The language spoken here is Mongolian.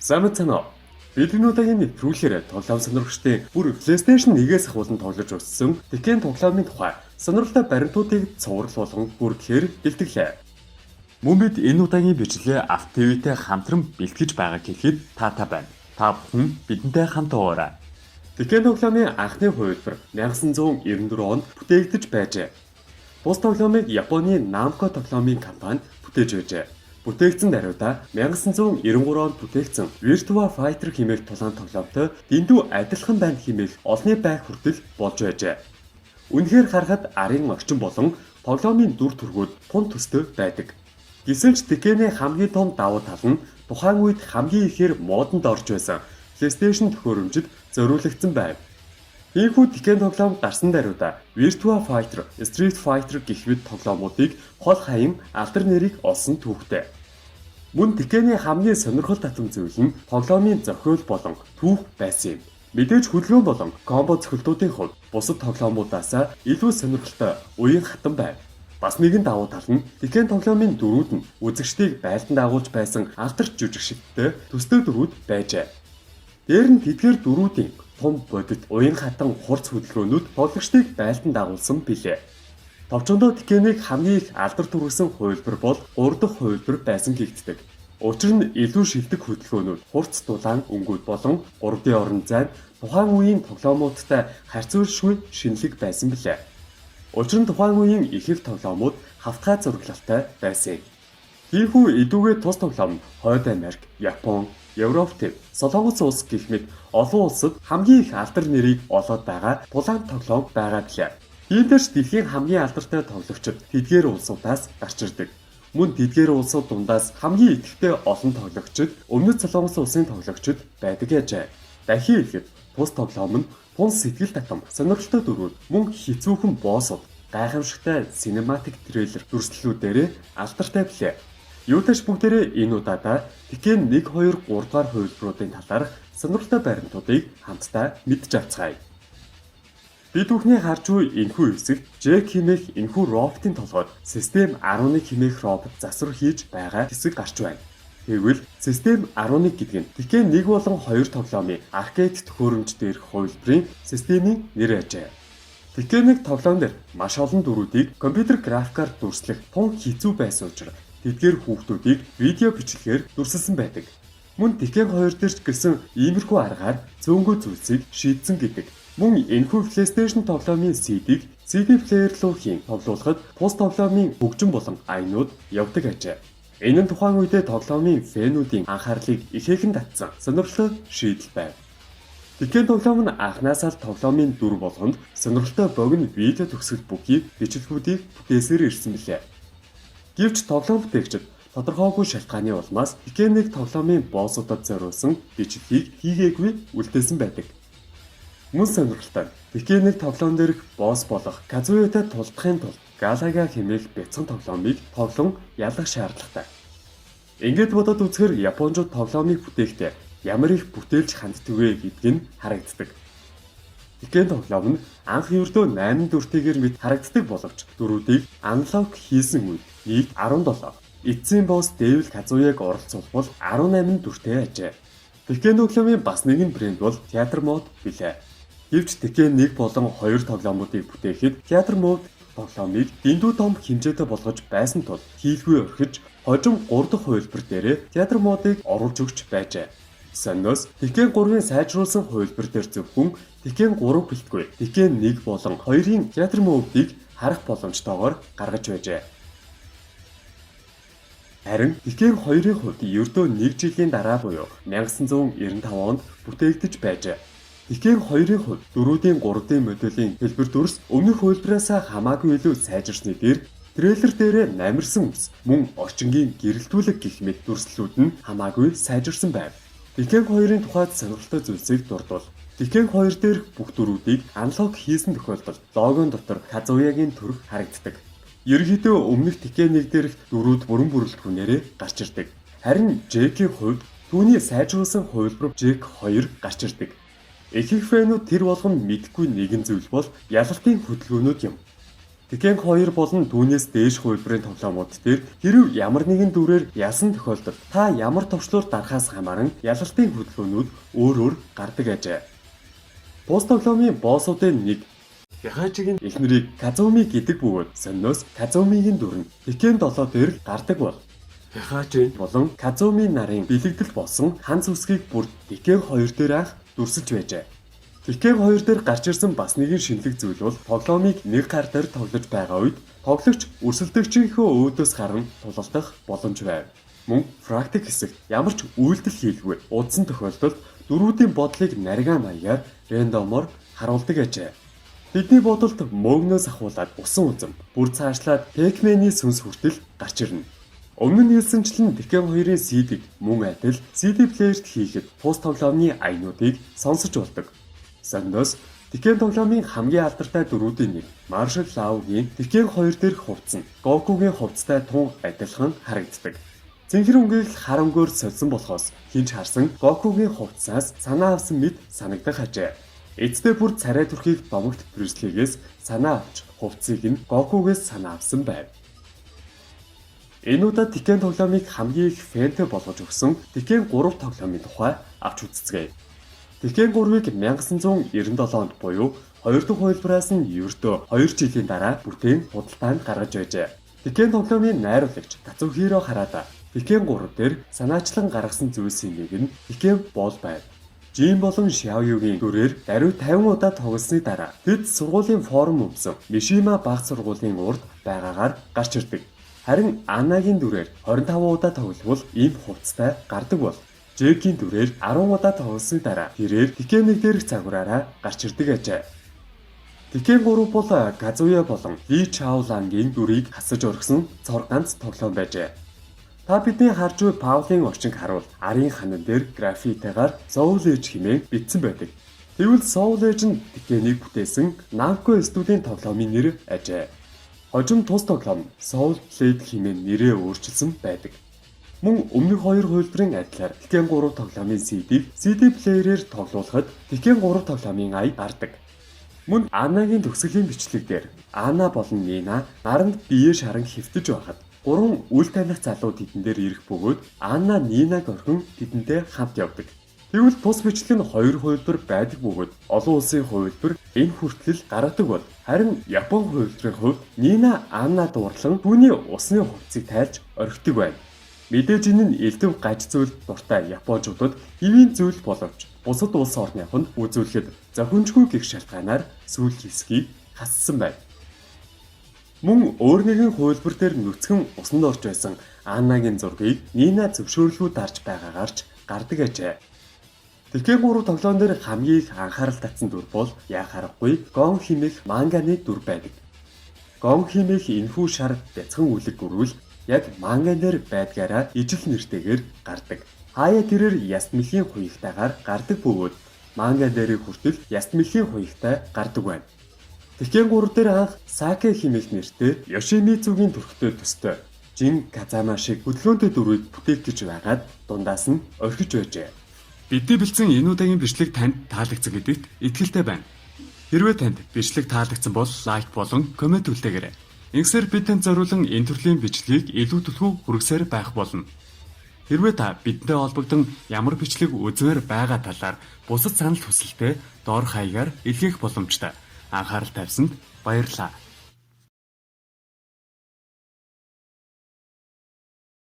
Сайн мэцэнэ үү? Бидний удаагийн нэвтрүүлгээр тоглоом сонирхчдын бүр PlayStation 1-ээс ахуулан тоглож өссөн Tekken тоглоомын тухай сонирхолтой баримтуудыг цуврал болгон хүргэхээр бэлтгэлээ. Мөн бид энэ удаагийн бичлэгээ AfterTV-тэй хамтран бэлтгэж байгааг хэлэхэд таатай байна. Та бүхэн бидэнтэй хамт байгаарай. Tekken тоглоомын анхны хувилбар 1994 онд бүтээгдэж байжээ. Тус тоглоомыг Японы Namco тоглоомын компани бүтээж байжээ. Бүтээгдсэн даруйда 1993 онд бүтээгдсэн Virtua Fighter хэмээх тулаан тоглоомтой дэндүү адилхан байна хэмээх олонний байг хүртэл болж байжээ. Үнэхээр харахад арын орчин болон тоглоомын дүр төрхүүд тун төстэй байдаг. Гэсэн ч Tekken-ийн хамгийн том давуу тал нь тухайн үед хамгийн ихээр модонд орж байсан PlayStation төхөөрөмжид зориулагдсан байв. Ийхүү Tekken тоглоом гарсан даруйда Virtua Fighter, Street Fighter гэх мэт тоглоомуудыг хол хаян алдар нэрийг олсон түүхтэй. Мөн Tekken-ийн хамгийн сонирхол татам зүйл нь тоглоомын зохиол болон түүх байсан юм. Мэдээж хөдөлгөөн болон combo цохилтуудын хувьд бусад тоглоомуудаас илүү сонирхолтой, уян хатан байв. Бас нэгэн давуу тал нь Tekken тоглоомын дүрүүд нь үзэгчдийг байлдан дагуулж байсан алдарт жүжигчидтэй төстэй дүрүүд байжээ. Дээр нь тэдгээр дүрүүдийн том бодит, уян хатан хурц хөдөлгөөнүүд тоглогчдыг байлдан дагуулсан билээ. Товчондоо Tekken-ийг хамгийн их алдар түргэсэн хувилбар бол 3 дахь хувилбар байсан гэгддэг. Учир нь илүү шилдэг хөдөлгөөнүүд, хурц дулаан өнгүүд болон 3D орон зай нь тухайн үеийн тоглоомуудтай харьцуулшгүй шинэлэг байсан билээ. Учир нь тухайн үеийн ихэнх тоглоомууд хавтгай зураглалтай байсан юм. Тийхүү эдүүгээ тус тоглоом нь Хойд Америк, Япон, Европ төв, Солонгос улс гэх мэт олон улсад хамгийн их алдар нэрийг олоод байгаа тулаан тоглоом байгаа билээ. Иймдээ ч дэлхийн хамгийн алдартай тоглогчид тэдгээр улсуудаас гарч ирдэг. Мөн тэдгээр улсууд дундаас хамгийн идэвхтэй олон тоглогчид Өмнөд Солонгос улсын тоглогчид байдаг яжээ. Дахин хэлэхэд тус тоглоом нь тун сэтгэл татам, сонирхолтой дүрүүд, мөн хэцүүхэн boss ууд, гайхамшигтай cinematic трейлер дүрслэлүүдээрээ алдартай билээ. Юутай ч бүгдээрээ энэ удаадаа Tekken 1 2 3 дугаар хувилбаруудын талаарх сонирхолтой баримтуудыг хамтдаа мэдж авцгаая. Бид бүхний харж буй энэхүү хэсэгт Jack хэмээх энэхүү роботын толгойд Систем 11 хэмээх робот засвар хийж байгаа хэсэг гарч байна. Тэгвэл Систем 11 гэдэг нь Tekken 1 болон 2 тоглоомын arcade төхөөрөмж дээрх хувилбарын системийн нэр ажээ. Tekken 1 тоглоом дээр маш олон дүрүүдийг компьютер графикаар дүрслэх тун хэцүү байсан учраас тэдгээр хүүхдүүдийг видео бичлэгээр дүрсэлсэн байдаг. Мөн Tekken 2 дээр ч гэсэн иймэрхүү аргаар цөөнгүй зүйлсийг шийдсэн гэдэг. Мөн энэхүү PlayStation тоглоомын CD-г CD player руу хийн тоглуулахад тус тоглоомын хөгжим болон аянууд явдаг ажээ. Энэ нь тухайн үедээ тоглоомын fan үүдийн анхаарлыг ихээхэн татсан сонирхолтой шийдэл байв. Tekken тоглоом нь анхнаасаа л тоглоомын дүр болгонд сонирхолтой богино видео төгсгөл бүхий бичлэгүүдийг бүтээсээр ирсэн билээ. Гэвч тоглоом бүтээгчид тодорхойгүй шалтгааны улмаас Tekken 1 тоглоомын boss уудад зориулсан бичлэгийг хийгээгүй үлдээсэн байдаг. Мөн сонирхолтой нь Tekken 1 тоглоом дээрх boss болох Казуятай тулдахын тулд Галага хэмээх бяцхан тоглоомыг тоглон ялах шаардлагатай. Ингээд бодоод үзэхээр японочууд тоглоомыг бүтээхдээ ямар их бүтээлч ханддаг вэ гэдг нь харагддаг. Tekken тоглоом нь анх ердөө 8 дүртэйгээр мэт харагддаг боловч дүрүүдийг unlock хийсэн үед нийт 17, эцсийн boss Devil Казуяг оролцуулбал 18 дүртэй ажээ. Tekken тоглоомын бас нэгэн брэнд бол Theater Mode билээ. Гэвч Tekken 1 болон 2 тоглоомуудыг бүтээхэд Theater Mode тоглоомыг дэндүү том хэмжээтэй болгож байсан тул хийлгүй орхиж, хожим 3 дахь хувилбар дээрээ Theater Mode-ыг оруулж өгч байжээ. Сониос Tekken 3-ын сайжруулсан хувилбар дээр зөвхөн Tekken 3 бэлтгүй Tekken 1 болон 2-ын Theater Mode-ыг харах боломжтойгоор гаргаж байжээ. Харин Tekken 2-ын хувьд ердөө 1 жилийн дараа буюу 1995 онд бүтээгдэж байжээ. Tekken 2-ын хувьд дүрүүдийн 3D моделийн хэлбэр дүрс өмнөх хувилбараас хамаагүй илүү сайжирсны дээр трейлер дээрээ намирсан үс, мөн орчингийн гэрэлтүүлэг гэх мэт дүрслэлүүд нь хамаагүй сайжирсан байв. Tekken 2-ын тухайд сонирхолтой зүйлсийг дурдвал Tekken 2 дээрх бүх дүрүүдийг unlock хийсэн тохиолдолд логон дотор Казуягийн төрх харагддаг. Ерөнхийдөө өмнөх Tekken 1 дээрх дүрүүд бүрэн бүрэлдэхүүнээрээ гарч ирдэг. Харин Джекийн хувьд түүний сайжруулсан хувилбар Jack 2 гарч ирдэг. Ихэнх fan үүд тэр болгонд мэдэхгүй нэгэн зүйл бол ялалтын хөдөлгөөнүүд юм. Tekken 2 болон түүнээс дээш хувилбарын тоглоомууд дээр хэрв ямар нэгэн дүрээр ялсан тохиолдолд та ямар товчлуур дарахаас хамааран ялалтын хөдөлгөөнүүд өөр өөр гардаг ажээ. Тус тоглоомын боссуудын нэг Хихачигийн эхнэрийг Казуми гэдэг бөгөөд сониноос Казумигийн дүр нь Tekken 7 дээр л гардаг бол Хихачи болон Казуми нарын бэлэгдэл болсон хан сүсгийг бүр Tekken 2 дээр анх дүрсэлж байжээ. Tekken 2 дээр гарч ирсэн бас нэгэн шинэлэг зүйл бол тоглоомыг нэг гар дээр тоглож байгаа үед тоглогч өрсөлдөгчийнхөө өөдөөс гаран тулалдах боломж байв. Мөн практик хэсэгт ямар ч үйлдэл хийлгүй удсан тохиолдолд дүрүүдийн бодлыг нариган маягаар random оор харуулдаг ажээ. Тэдний бодолд мөөгнөөс ахуулаад усан үзэм, бүр цаашлаад Pac-Man-ий сүнс хүртэл гарч ирнэ. Өмнө нь хэлсэнчлэн Tekken 2-ын CD-г мөн адил CD player-т хийхэд тус тоглоомны аянуудыг сонсож болдог. Сониноос Tekken тоглоомын хамгийн алдартай дүрүүдийн нэг Marshall Law-гийн Tekken 2 дээрх хувцас нь Goku-гийн хувцастай тун адилхан харагддаг. Цэнхэр өнгийг л хар өнгөөр сольсон болохоос хэн ч харсан Goku-гийн хувцсаас санаа авсан мэт санагдах ажээ. Эцдээ бүр царай төрхийг домогт Брюс Лигээс санаа авч хувцсыг нь Goku-гээс санаа авсан байв. Энэ удаа Tekken тоглоомыг хамгийн их fan тэй болгож өгсөн Tekken 3 тоглоомын тухай авч үзцгээе. Tekken 3-ыг 1997 онд буюу хоёр дахь хувилбараас нь ердөө 2 жилийн дараа бүтээн худалдаанд гаргаж байжээ. Tekken тоглоомын найруулагч Кацухиро Харада Tekken 3 дээр санаачлан гаргасан зүйлсийн нэг нь Tekken Ball байв. Жин болон Шиаоюгийн дүрээр даруй 50 удаа тоглосны дараа тэд сургуулийн форм өмсөн Мишима баг сургуулийн урд байгаагаар гарч ирдэг. Харин Анагийн дүрээр 25 удаа тогловол ийм хувцастай гардаг бол Жекийн дүрээр 10 удаа тоглосны дараа тэрээр Tekken 1 дээрх загвараараа гарч ирдэг ажээ. Tekken 3 бол Казуя болон Ли Чао Лангийн дүрийг хасаж орхисон цор ганц тоглоом байжээ. Та бидний харж буй Паулын орчинг харуул арын ханан дээр граффитигаар Soul Edge хэмээн бичсэн байдаг. Тэгвэл Soul Edge нь Tekken-ийг бүтээсэн Namco студийн тоглоомын нэр ажээ. Хожим тус тоглоом Soul Blade хэмээн нэрээ өөрчилсөн байдаг. Мөн өмнөх хоёр хувилбарын адилаар Tekken 3 тоглоомын CD-г CD player-ээр тоглуулахад Tekken 3 тоглоомын ая гардаг. Мөн Анагийн төгсгөлийн бичлэг дээр Ана болон Нина наранд биеэ шаран хэвтэж байхад гурван үл таних залуу тэдэн дээр ирэх бөгөөд Ана Нинаг орхин тэдэнтэй хамт явдаг. Тэгвэл тус бичлэг нь хоёр хувилбар байдаг бөгөөд олон улсын хувилбар энэ хүртэл гаргадаг бол харин Япон хувилбарын хувьд Нина Ана дуурлан түүний усны хувцсыг тайлж орхидог байна. Мэдээж энэ нь элдэв гаж зүйл дуртай японочдод хэвийн зүйл боловч бусад улс орныхонд үзүүлэхэд зохимжгүй гэх шалтгаанаар сүүл хэсгийг хассан байна. Мөн өөр нэгэн хувилбар дээр нүцгэн усанд орж байсан Анагийн зургийг Нина зөвшөөрлгүй дарж байгаагаар ч гардаг ажээ. Tekken 3 тоглоом дээр хамгийн их анхаарал татсан дүр бол яах аргагүй Гон хэмээх манганы дүр байдаг. Гон хэмээх энэхүү шар бяцхан үлэг гөрвөл яг манган дээр байдгаараа ижил нэртэйгээр гардаг. Хаяа тэрээр яст мэлхийн хуягтайгаар гардаг бөгөөд манган дээрээ хүртэл яст мэлхийн хуягтай гардаг байна. Tekken 3 дээр анх Саке хэмээх нэртэй Йошимицугийн төрхтэй төстэй Жин Казама шиг хөдөлгөөнтэй дүрийг бүтээх гэж байгаад дундаас нь орхиж байжээ. Бидний бэлдсэн энэ удаагийн бичлэг танд таалагдсан гэдэгт итгэлтэй байна. Хэрвээ танд бичлэг таалагдсан бол like болон comment үлдээгээрэй. Ингэсээр бид танд зориулан энэ төрлийн бичлэгийг илүү түлхүү хүргэсээр байх болно. Хэрвээ та бидэнтэй холбогдсон ямар бичлэг үзмээр байгаа талаар бусад санал хүсэлтээ доорх хаягаар илгээх боломжтой. Анхаарал тавьсанд баярлалаа.